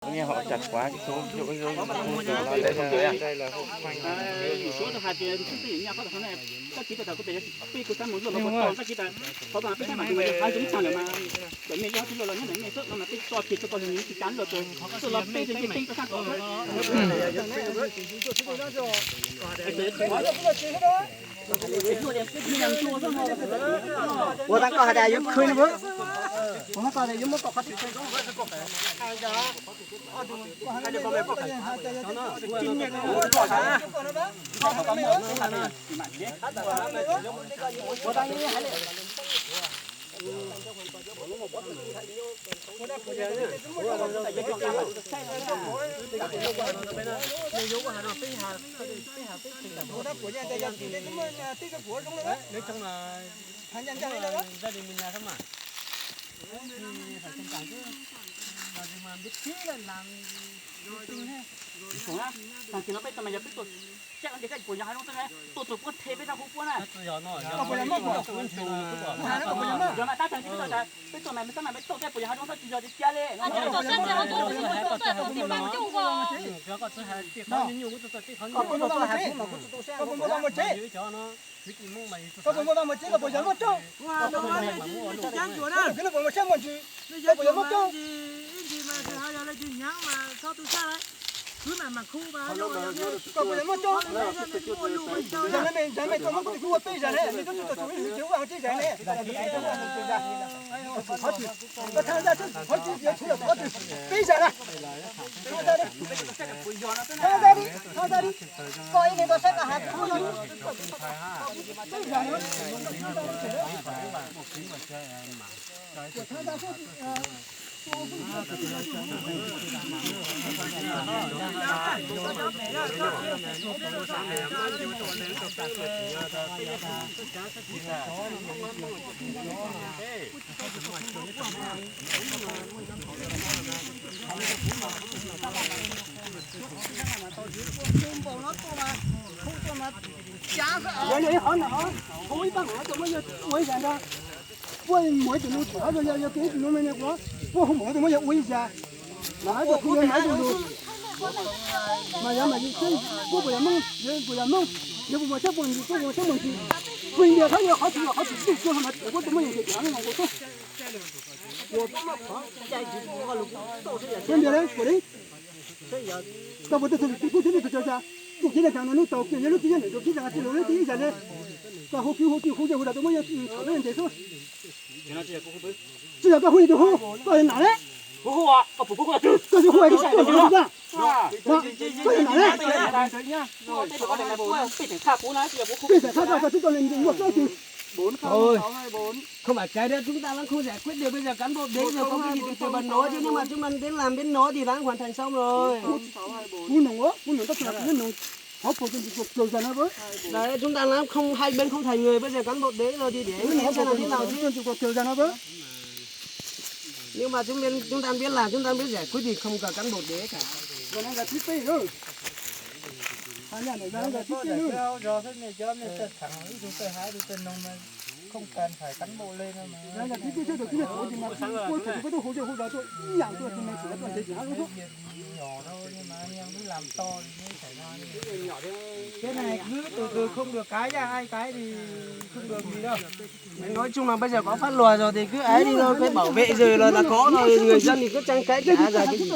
Ua niag hom cas kuav ib tug ib tug ib tug los lawv tus ntawd. Yus suav tau hais tias txij txij nyam nyam qhov tom no, koj txiv tau tawm kuv pem, peb kuv xav mus luaj los puas tau, koj txiv tau qhov mas peb sab mas tus mas yog hav zoov tag lawm mas, txawm me zog tsis luaj los nyob ntawm me xwb no mas peb tso kiag rau koj los nws tsis kav luaj tus, txawm los peb tseem ceeb peb sab kom Ua tau koj hais tias yuav khwv no, ua tau koj hais tias yuav muab koj qhov twg. Tag kis no peb tau mas yog peb tuaj, caj ntawd koj puas yog hav zoov tag, tuaj txog puab the peb rau hauv puab na. Yog mas tab tag kis peb tau tas peb tuaj mas xab mas peb tuaj koj puas yog hav zoov tag tsis yog tiag tiag li. Koj puas muaj vaj muaj tsev, koj puas yog muaj roob, koj puas yog muaj roob, koj puas yog muaj roob, koj puas yog muaj roob. Yog me, yog me tuaj muab kuv tus kheej ua peb zag ne, me tub tsis tau tus ib tsis ua vaj ua tsev zag ne. Koj thaij zaj xwb, qhov tsis yuav tshuv lawm qhov twg, peb zag na. Thaij zaj li, thaij zaj li, thaij zaj li. Koj ib leeg koj saib koj hais peb zag na. Yog li qhov no, kuv ib pab hmov tau muab yawg ua ib zag ntag. Puab muaj ib tug nus tshwm hab zoo yog yog ib tug nus me ne kuv, puab hu mos tau muab yawg ua ib zag. Mas hab tug kuv yawg mas ib tug lus, mas yog mas puab puas yog Moob, yawg puas yog Moob, yawg puas muaj tshab puas ntsis, puab puas muaj tshab puas ntsis. Kuv ntias thab yog qhov tsis yog qhov tsis tug tuag mas puab tau muab yawg ntxias no kuv tuag. Kuv ntias le kuv li, koj puas tau txog lwm tus kub thiab nej tug tso xya, kuv cia li tas no neb tau kiag yog lub txiv yog niam tus kib zag tsis lus lub txiv ib zag ne. Koj hu kiag hu kiag hu yawg hu tas tau muab yawg txhom lub yawg ntxias xwb. Tsis yog koj hu yawg tus hu, koj yog nam le. Koj yog hu yawg tus hu, koj yog nam le. Peb tseem txhaj koj, koj twb tau muaj plaub twg. Không phải cái đó chúng ta vẫn không giải quyết được, bây giờ cán bộ đến giờ có cái gì từ từ mà nói chứ, nếu mà chúng ta đến làm đến nó thì đã hoàn thành xong rồi. Kuv noog, kuv noog tab sis kuv nyob noog qhov puas tus ntsis kuas kaws zag na. Đấy, chúng ta làm không, hai bên không thành người, bây giờ cán bộ đến rồi thì để xem là thế nào chứ. Tus ntsis kuas kaws zag na. Nhưng mà chúng bên, chúng ta biết làm, chúng ta biết giải quyết thì không cần cán bộ đến cả. Zag no zag thib peb lawm. Zag no zag thib peb lawm. Zag no zag thib peb xwb, tus tib neeg thaum ub ces mas kuj thaum tus puab tau hu zej hu zos tuaj ib yam tuaj ces neeg tseem tuaj ntev ces hab lub xwb. Cái này cứ từ từ, không được cái nha, ai cái thì không được gì đâu. Nói chung là bây giờ có pháp luật rồi thì cứ ấy đi thôi, cái bảo vệ rừng là, là có rồi, người dân thì cứ tranh cãi cả, giờ cái gì.